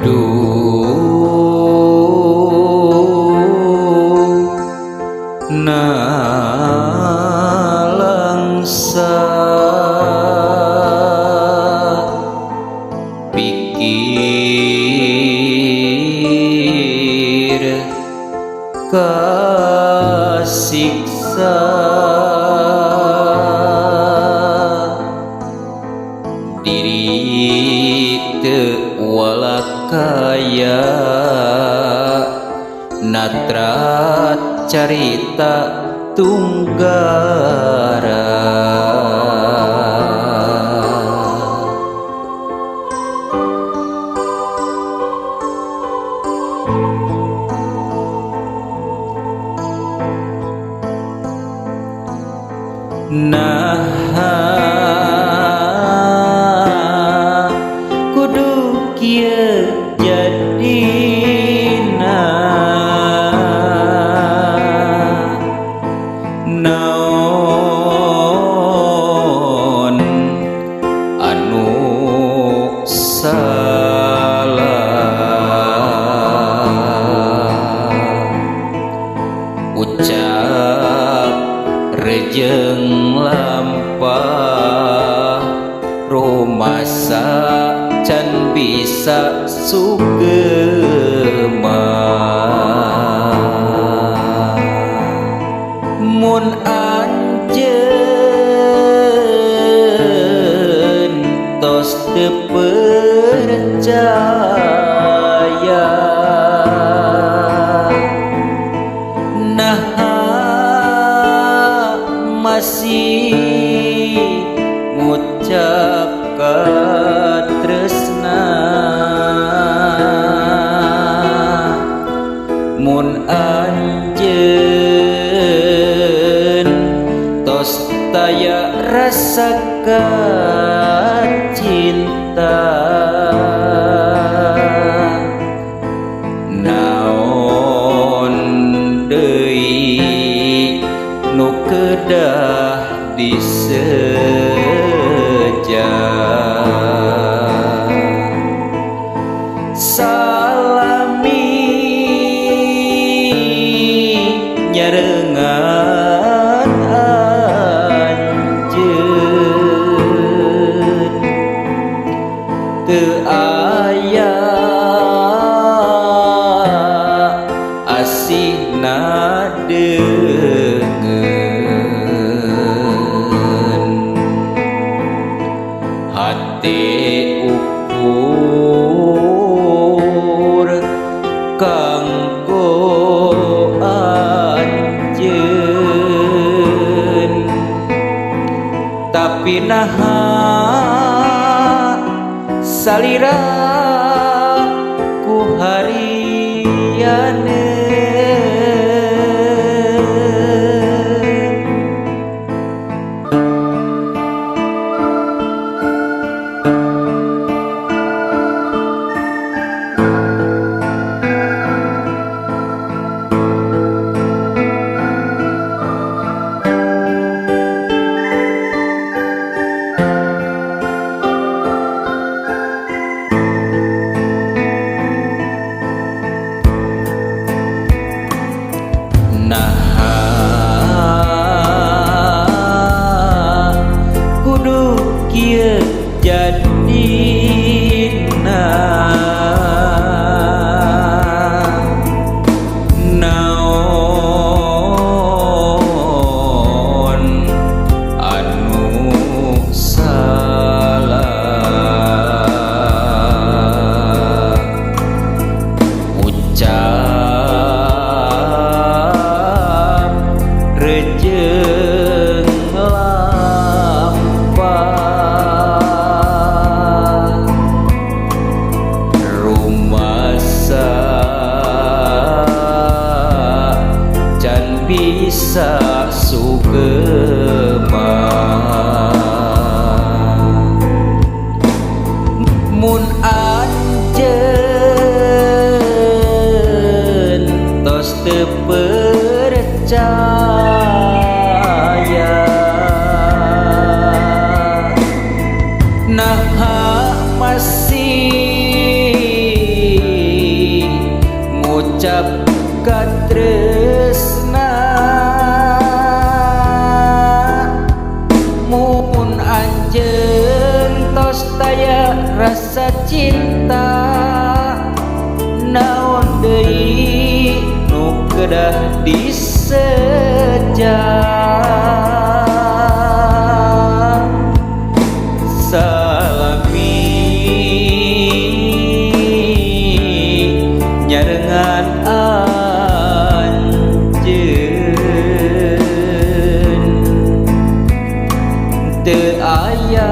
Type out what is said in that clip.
Kudu nalangsa pikir kasiksa diri teu walakaya natrat carita tunggara. Nah, kudu kieu jadina, naon anu salah ucap rejeng lampah rumasa can bisa sugema. Mun anjeun tos teu percaya, nah masih ngucap katresna. Mun anjeun tos taya rasa cinta, naon deui nu kedah diseja. Salami nyarengan anjeun teu aya asihna deungeun hate ukur kanggo anjeun, tapi naha salira ku harianeun. Nah, kudu kieu jadina, naon anu salah ucap rejeng lampah rumasa can bisa sugema. Mun anjeun tos teu percaya, nah masih tresna. Mun anjeun tos taya rasa cinta, naon deui nu kedah diseja? Salami nyarengan anjeun, teu aya.